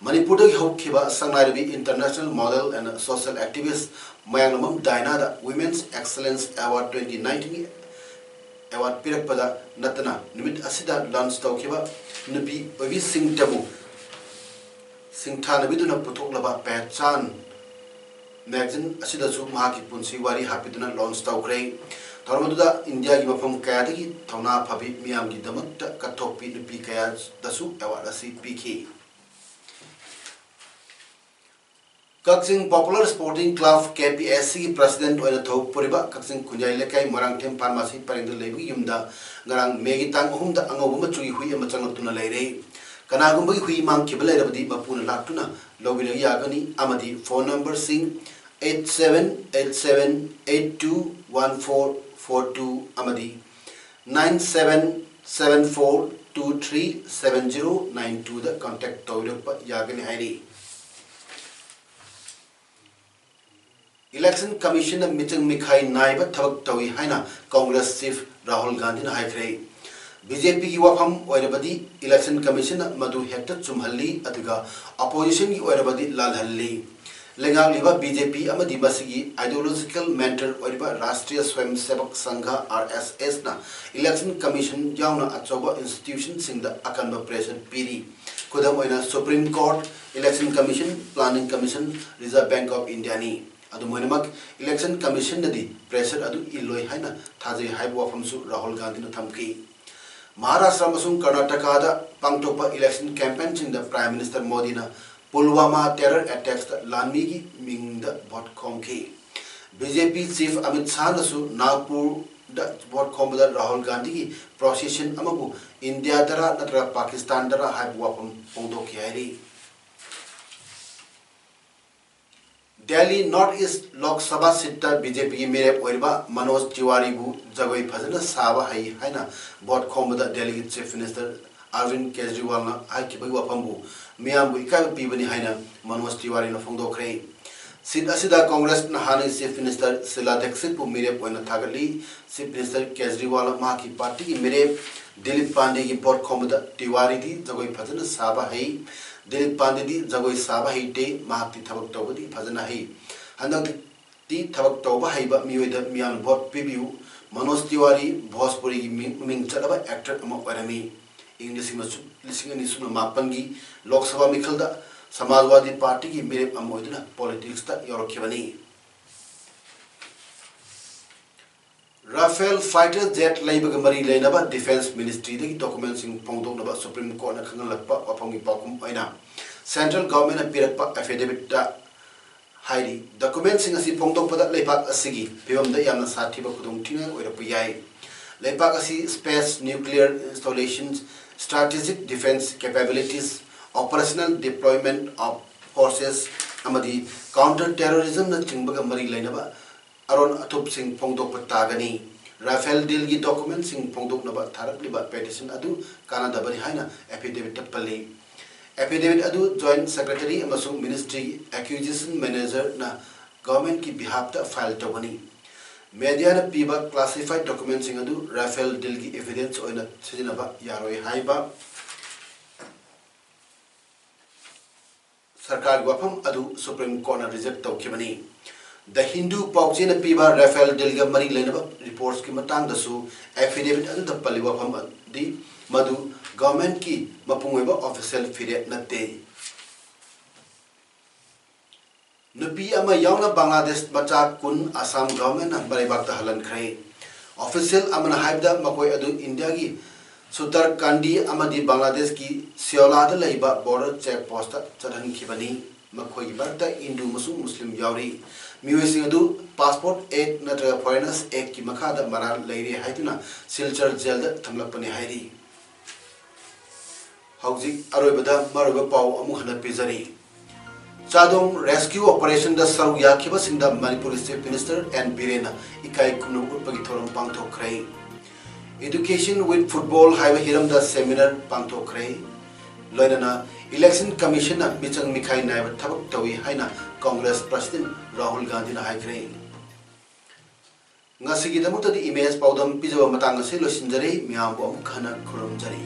ꯃꯅꯤꯄꯨꯔꯗꯒꯤ ꯍꯧꯈꯤꯕ ꯁꯛꯅꯥꯏꯔꯕꯤ international model and social activist Mayanglambam ꯗꯥꯏꯅꯥꯗ Women's Excellence Award twenty nineteen award ꯄꯤꯔꯛꯄꯗ ꯅꯠꯇꯅ ꯅꯨꯃꯤꯠ ꯑꯁꯤꯗ launch ꯇꯧꯈꯤꯕ ꯅꯨꯄꯤ ꯑꯣꯏꯕꯤꯁꯤꯡꯇꯕꯨ ꯁꯤꯡꯊꯥꯅꯕꯤꯗꯨꯅ ꯄꯨꯊꯣꯛꯂꯕ Pehchan magazine ꯑꯁꯤꯗꯁꯨ ꯃꯍꯥꯛꯀꯤ ꯄꯨꯟꯁꯤ ꯋꯥꯔꯤ ꯍꯥꯞꯄꯤꯗꯨꯅ launch ꯇꯧꯈ꯭ꯔꯦ꯫ ꯊꯧꯔꯝ ꯑꯗꯨꯗ ꯏꯟꯗꯤꯌꯥꯒꯤ ꯃꯐꯝ ꯀꯌꯥꯗꯒꯤ ꯊꯧꯅꯥ ꯐꯕꯤ ꯃꯤꯌꯥꯝꯒꯤꯗꯃꯛꯇ ꯀꯠꯊꯣꯛꯄꯤ ꯅꯨꯄꯤ ꯀꯌꯥꯗꯁꯨ award ꯑꯁꯤ ꯄꯤꯈꯤ꯫ ꯀꯛꯆꯤꯡ Popular Sporting Club, KPSCꯒꯤ president ꯑꯣꯏꯅ ꯊꯧ ꯄꯨꯔꯤꯕ ꯀꯛꯆꯤꯡ ꯈꯨꯟꯌꯥꯏ ꯂꯩꯀꯥꯏ ꯃꯣꯏꯔꯥꯡꯊꯦꯝ pharmacy ꯄꯔꯦꯡꯗ ꯂꯩꯕꯒꯤ ꯌꯨꯝꯗ ꯉꯔꯥꯡ ꯃꯦꯒꯤ ꯇꯥꯡ ꯑꯍꯨꯝꯗ ꯑꯉꯧꯕ ꯃꯆꯨꯒꯤ ꯍꯨꯏ ꯑꯃ ꯆꯪꯂꯛꯇꯨꯅ ꯂꯩꯔꯦ꯫ ꯀꯅꯥꯒꯨꯝꯕꯒꯤ ꯍꯨꯏ ꯃꯥꯡꯈꯤꯕ ꯂꯩꯔꯕꯗꯤ ꯃꯄꯨꯅ ꯂꯥꯛꯇꯨꯅ ꯂꯧꯕꯤꯔꯒ ꯌꯥꯒꯅꯤ ꯑꯃꯗꯤ phone numberꯁꯤꯡ eight seven eight seven eight two one four four two ꯑꯃꯗꯤ nine seven seven four two three seven zero nine twoꯗ contact ꯇꯧꯕꯤꯔꯛꯄ ꯌꯥꯒꯅꯤ ꯍꯥꯏꯔꯤ꯫ Election Commissionꯅ ꯃꯤꯆꯪ ꯃꯤꯈꯥꯏ ꯅꯥꯏꯕ ꯊꯕꯛ ꯇꯧꯏ ꯍꯥꯏꯅ Congress chief ꯔꯥꯍꯨꯜ ꯒꯥꯟꯙꯤꯅ ꯍꯥꯏꯈ꯭ꯔꯦ꯫ BJPꯒꯤ ꯋꯥꯐꯝ ꯑꯣꯏꯔꯕꯗꯤ Election Commissionꯅ ꯃꯗꯨ ꯍꯦꯛꯇ ꯆꯨꯝꯍꯜꯂꯤ, ꯑꯗꯨꯒ oppositionꯒꯤ ꯑꯣꯏꯔꯕꯗꯤ ꯂꯥꯜꯍꯜꯂꯤ꯫ ꯂꯩꯉꯥꯛꯂꯤꯕ ꯕꯤ ꯖꯦ ꯄꯤ ꯑꯃꯗꯤ ꯃꯁꯤꯒꯤ ideological mentor ꯑꯣꯏꯔꯤꯕ ꯔꯥꯁꯇ꯭ꯔꯤꯌ ꯁ꯭ꯋꯌꯝ ꯁꯦꯕꯛ ꯁꯪꯘ, ꯑꯥꯔ ꯑꯦꯁ ꯑꯦꯁꯅ election commission ꯌꯥꯎꯅ ꯑꯆꯧꯕ institutionꯁꯤꯡꯗ ꯑꯀꯟꯕ pressure ꯄꯤꯔꯤ꯫ ꯈꯨꯗꯝ ꯑꯣꯏꯅ, Supreme Court, Election Commission, Planning Commission, Reserve Bank of Indiaꯅꯤ꯫ ꯑꯗꯨꯝ ꯑꯣꯏꯅꯃꯛ, election commissionꯅꯗꯤ pressure ꯑꯗꯨ ꯏꯜꯂꯣꯏ ꯍꯥꯏꯅ ꯊꯥꯖꯩ ꯍꯥꯏꯕ ꯋꯥꯐꯝꯁꯨ ꯔꯥꯍꯨꯜ ꯒꯥꯟꯙꯤꯅ ꯊꯝꯈꯤ꯫ ꯃꯍꯥꯔꯥꯁꯇ꯭ꯔ ꯑꯃꯁꯨꯡ ꯀꯔꯅꯥꯇꯀꯥꯗ ꯄꯥꯡꯊꯣꯛꯄ election campaignꯁꯤꯡꯗ Prime Minister ꯃꯣꯗꯤꯅ ꯄꯨꯜꯋꯥꯃꯥ terror attacksꯇ ꯂꯥꯟꯃꯤꯒꯤ ꯃꯤꯡꯗ vote ꯈꯣꯝꯈꯤ꯫ ꯕꯤ ꯖꯦ ꯄꯤ chief ꯑꯃꯤꯠ ꯁꯥꯍꯅꯁꯨ ꯅꯥꯒꯄꯨꯔꯗ vote ꯈꯣꯝꯕꯗ ꯔꯥꯍꯨꯜ ꯒꯥꯟꯙꯤꯒꯤ procession ꯑꯃꯕꯨ ꯏꯟꯗꯤꯌꯥꯗꯔ ꯅꯠꯇ꯭ꯔꯒ ꯄꯥꯀꯤꯁꯇꯥꯟꯗꯔ ꯍꯥꯏꯕ ꯋꯥꯐꯝ ꯐꯣꯡꯗꯣꯛꯈꯤ ꯍꯥꯏꯔꯤ꯫ Delhi North East Lok Sabha seatꯇ B J ꯄꯤꯒꯤ ꯃꯤꯔꯦꯞ ꯑꯣꯏꯔꯤꯕ ꯃꯅꯣꯖ ꯇꯤꯋꯥꯔꯤꯕꯨ ꯖꯒꯣꯏ ꯐꯖꯅ ꯁꯥꯕ ꯍꯩ ꯍꯥꯏꯅ vote ꯈꯣꯝꯕꯗ ꯗꯦꯜꯂꯤꯒꯤ Chief Minister ꯑꯔꯕꯤꯟꯗ ꯀꯦꯖꯔꯤꯋꯥꯜꯅ ꯍꯥꯏꯈꯤꯕꯒꯤ ꯋꯥꯐꯝꯕꯨ ꯃꯤꯌꯥꯝꯕꯨ ꯏꯀꯥꯏꯕ ꯄꯤꯕꯅꯤ ꯍꯥꯏꯅ ꯃꯅꯣꯖ ꯇꯤꯋꯥꯔꯤꯅ ꯐꯣꯡꯗꯣꯛꯈ꯭ꯔꯦ꯫ Seat ꯑꯁꯤꯗ Congressꯅ ꯍꯥꯟꯅꯒꯤ Chief Minister ꯁꯤꯂꯥ ꯗꯤꯛꯁꯤꯠꯄꯨ ꯃꯤꯔꯦꯞ ꯑꯣꯏꯅ ꯊꯥꯒꯠꯂꯤ꯫ Chief Minister ꯀꯦꯖꯔꯤꯋꯥꯜꯅ ꯃꯍꯥꯛꯀꯤ partyꯒꯤ ꯃꯤꯔꯦꯞ ꯗꯤꯂꯤꯞ ꯄꯥꯟꯗꯦꯒꯤ vote ꯈꯣꯝꯕꯗ ꯇꯤꯋꯥꯔꯤꯗꯤ ꯖꯒꯣꯏ ꯐꯖꯅ ꯁꯥꯕ ꯍꯩ, ꯗꯤꯂꯤꯞ ꯄꯥꯟꯗꯦꯗꯤ ꯖꯒꯣꯏ ꯁꯥꯕ ꯍꯩꯇꯦ, ꯃꯍꯥꯛꯇꯤ ꯊꯕꯛ ꯇꯧꯕꯗꯤ ꯐꯖꯅ ꯍꯩ꯫ ꯍꯟꯗꯛꯇꯤ ꯊꯕꯛ ꯇꯧꯕ ꯍꯩꯕ ꯃꯤꯑꯣꯏꯗ ꯃꯤꯌꯥꯝꯅ vote ꯄꯤꯕꯤꯌꯨ꯫ ꯃꯅꯣꯖ ꯇꯤꯋꯥꯔꯤ ꯚꯣꯖꯄꯨꯔꯤꯒꯤ ꯃꯤ-, ꯃꯃꯤꯡ ꯆꯠꯂꯕ actor ꯑꯃ ꯑꯣꯏꯔꯝꯃꯤ꯫ ꯏꯪ ꯂꯤꯁꯤꯡ ꯑꯃ ꯆ-, ꯂꯤꯁꯤꯡ ꯑꯅꯤ ꯁꯨꯞꯅ ꯃꯥꯄꯟꯒꯤ ꯂꯣꯛ ꯁꯚꯥ ꯃꯤꯈꯜꯗ ꯁꯃꯥꯖꯋꯥꯗꯤ ꯄꯥꯔꯇꯤꯒꯤ ꯃꯤꯔꯦꯞ ꯑꯃ ꯑꯣꯏꯗꯨꯅ politicsꯇ ꯌꯥꯎꯔꯛꯈꯤꯕꯅꯤ꯫ Rafale fighter jet ꯂꯩꯕꯒ ꯃꯔꯤ ꯂꯩꯅꯕ Defence Ministryꯗꯒꯤ documentꯁꯤꯡ ꯐꯣꯡꯗꯣꯛꯅꯕ Supreme Courtꯅ ꯈꯪꯍꯜꯂꯛꯄ ꯋꯥꯐꯝꯒꯤ ꯄꯥꯎꯈꯨꯝ ꯑꯣꯏꯅ Central Governmentꯅ ꯄꯤꯔꯛꯄ affidavitꯇ ꯍꯥꯏꯔꯤ꯫ Documentꯁꯤꯡ ꯑꯁꯤ ꯐꯣꯡꯗꯣꯛꯄꯗ ꯂꯩꯕꯥꯛ ꯑꯁꯤꯒꯤ ꯐꯤꯕꯝꯗ ꯌꯥꯝꯅ ꯁꯥꯊꯤꯕ ꯈꯨꯗꯣꯡꯊꯤꯅꯤꯡꯉꯥꯏ ꯑꯣꯏꯔꯛꯄ ꯌꯥꯏ꯫ ꯂꯩꯕꯥꯛ ꯑꯁꯤ space, nuclear installations, strategic defence capabilities, operational deployment of forces ꯑꯃꯗꯤ counter terrorismꯅꯆꯤꯡꯕꯒ ꯃꯔꯤ ꯂꯩꯅꯕ ꯑꯔꯣꯟ ꯑꯊꯨꯞꯁꯤꯡ ꯐꯣꯡꯗꯣꯛꯄ ꯇꯥꯒꯅꯤ꯫ Rafale dealꯒꯤ documentꯁꯤꯡ ꯐꯣꯡꯗꯣꯛꯅꯕ ꯊꯥꯔꯛꯂꯤꯕ petition ꯑꯗꯨ ꯀꯥꯟꯅꯗꯕꯅꯤ ꯍꯥꯏꯅ affidavitꯇ ꯄꯜꯂꯤ꯫ Affidavit ꯑꯗꯨ Joint Secretary ꯑꯃꯁꯨꯡ Ministry Acquisition Managerꯅ governmentꯀꯤ behalfꯇ file ꯇꯧꯒꯅꯤ꯫ Mediaꯅ ꯄꯤꯕ classified documentꯁꯤꯡ ꯑꯗꯨ Rafale dealꯒꯤ evidence ꯑꯣꯏꯅ ꯁꯤꯖꯤꯟꯅꯕ ꯌꯥꯔꯣꯏ ꯍꯥꯏꯕ ꯁꯔꯀꯥꯔꯒꯤ ꯋꯥꯐꯝ ꯑꯗꯨ ꯁꯨꯄ꯭ꯔꯤꯝ ꯀꯣꯔꯠꯅ ꯔꯤꯖꯦꯛ ꯇꯧꯈꯤꯕꯅꯤ꯫ ꯗ ꯍꯤꯟꯗꯨ ꯄꯥꯎꯆꯦꯅ ꯄꯤꯕ ꯔꯥꯐꯦꯜ ꯗꯤꯜꯒ ꯃꯔꯤ ꯂꯩꯅꯕ ꯔꯤꯄꯣꯔꯠꯁꯀꯤ ꯃꯇꯥꯡꯗꯁꯨ ꯑꯦꯐꯤꯗꯦꯚꯤꯠ ꯑꯗꯨꯗ ꯄꯜꯂꯤꯕ ꯋꯥꯐꯝ ꯑꯗꯨꯗꯤ ꯃꯗꯨ ꯒꯚꯔꯟꯃꯦꯟꯠꯀꯤ ꯃꯄꯨꯡ ꯑꯣꯏꯕ ꯑꯣꯐꯤꯁꯤꯌꯦꯜ ꯐꯤꯔꯦꯞ ꯅꯠꯇꯦ꯫ ꯅꯨꯄꯤ ꯑꯃ ꯌꯥꯎꯅ ꯕꯪꯒ꯭ꯂꯥꯗꯦꯁ ꯃꯆꯥ ꯀꯨꯟ ꯑꯁꯥꯝ ꯒꯚꯔꯟꯃꯦꯟꯠꯅ ꯃꯔꯩꯕꯥꯛꯇ ꯍꯜꯍꯟꯈ꯭ꯔꯦ꯫ ꯑꯣꯐꯤꯁꯤꯌꯦꯜ ꯑꯃꯅ ꯍꯥꯏꯕꯗ ꯃꯈꯣꯏ ꯑꯗꯨ ꯏꯟꯗꯤꯌꯥꯒꯤ ꯁꯨꯇꯔꯀꯥꯟꯗꯤ ꯑꯃꯗꯤ ꯕꯪꯒ꯭ꯂꯥꯗꯦꯁꯀꯤ ꯁꯤꯌꯣꯂꯥꯗ ꯂꯩꯕ ꯕꯣꯔꯗꯔ ꯆꯦꯛ ꯄꯣꯁꯇ ꯆꯠꯍꯟꯈꯤꯕꯅꯤ꯫ ꯃꯈꯣꯏꯒꯤ ꯃꯔꯛꯇ ꯍꯤꯟꯗꯨ ꯑꯃꯁꯨꯡ ꯃꯨꯁꯂꯤꯝ ꯌꯥꯎꯔꯤ꯫ ꯃꯤꯑꯣꯏꯁꯤꯡ ꯑꯗꯨ ꯄꯥꯁꯄꯣꯔꯠ ꯑꯦꯛ ꯅꯠꯇ꯭ꯔꯒ ꯐꯣꯔꯦꯅꯔꯁ ꯑꯦꯛꯀꯤ ꯃꯈꯥꯗ ꯃꯔꯥꯜ ꯂꯩꯔꯦ ꯍꯥꯏꯗꯨꯅ ꯁꯤꯜꯆꯔ ꯖꯦꯜꯗ ꯊꯝꯂꯛꯄꯅꯤ ꯍꯥꯏꯔꯤ꯫ ꯍꯧꯖꯤꯛ ꯑꯔꯣꯏꯕꯗ ꯃꯔꯨꯑꯣꯏꯕ ꯄꯥꯎ ꯑꯃꯨꯛ ꯍꯟꯅ ꯄꯤꯖꯔꯤ꯫ ꯆꯥꯗꯣꯡ ꯔꯦꯁꯀ꯭ꯌꯨ ꯑꯣꯄꯔꯦꯁꯟꯗ ꯁꯔꯨꯛ ꯌꯥꯈꯤꯕꯁꯤꯡꯗ ꯃꯅꯤꯄꯨꯔꯒꯤ ꯆꯤꯐ ꯃꯤꯅꯤꯁꯇꯔ ꯑꯦꯟ ꯕꯤꯔꯦꯟꯅ ꯏꯀꯥꯏ ꯈꯨꯝꯅꯕ ꯎꯠꯄꯒꯤ ꯊꯧꯔꯝ ꯄꯥꯡꯊꯣꯛꯈ꯭ꯔꯦ꯫ Education with Football ꯍꯥꯏꯕ ꯍꯤꯔꯝꯗ ꯁꯦꯃꯤꯅꯥꯔ ꯄꯥꯡꯊꯣꯛꯈ꯭ꯔꯦ꯫ ꯂꯣꯏꯅꯅ ꯏꯂꯦꯛꯁꯟ ꯀꯃꯤꯁꯟꯅ ꯃꯤꯆꯪ ꯃꯤꯈꯥꯏ ꯅꯥꯏꯕ ꯊꯕꯛ ꯇꯧꯏ ꯍꯥꯏꯅ ꯀꯣꯡꯒ꯭ꯔꯦꯁ ꯄ꯭ꯔꯁꯤꯗꯦꯟꯠ ꯔꯥꯍꯨꯜ ꯒꯥꯟꯙꯤꯅ ꯍꯥꯏꯈ꯭ꯔꯦ꯫ ꯉꯁꯤꯒꯤꯗꯃꯛꯇꯗꯤ ꯏꯃꯦꯖ ꯄꯥꯎꯗꯝ ꯄꯤꯖꯕ ꯃꯇꯥꯡ ꯑꯁꯤ ꯂꯣꯏꯁꯤꯟꯖꯔꯦ꯫ ꯃꯤꯌꯥꯝꯕꯨ ꯑꯃꯨꯛ ꯍꯟꯅ ꯈꯨꯔꯨꯝꯖꯔꯤ꯫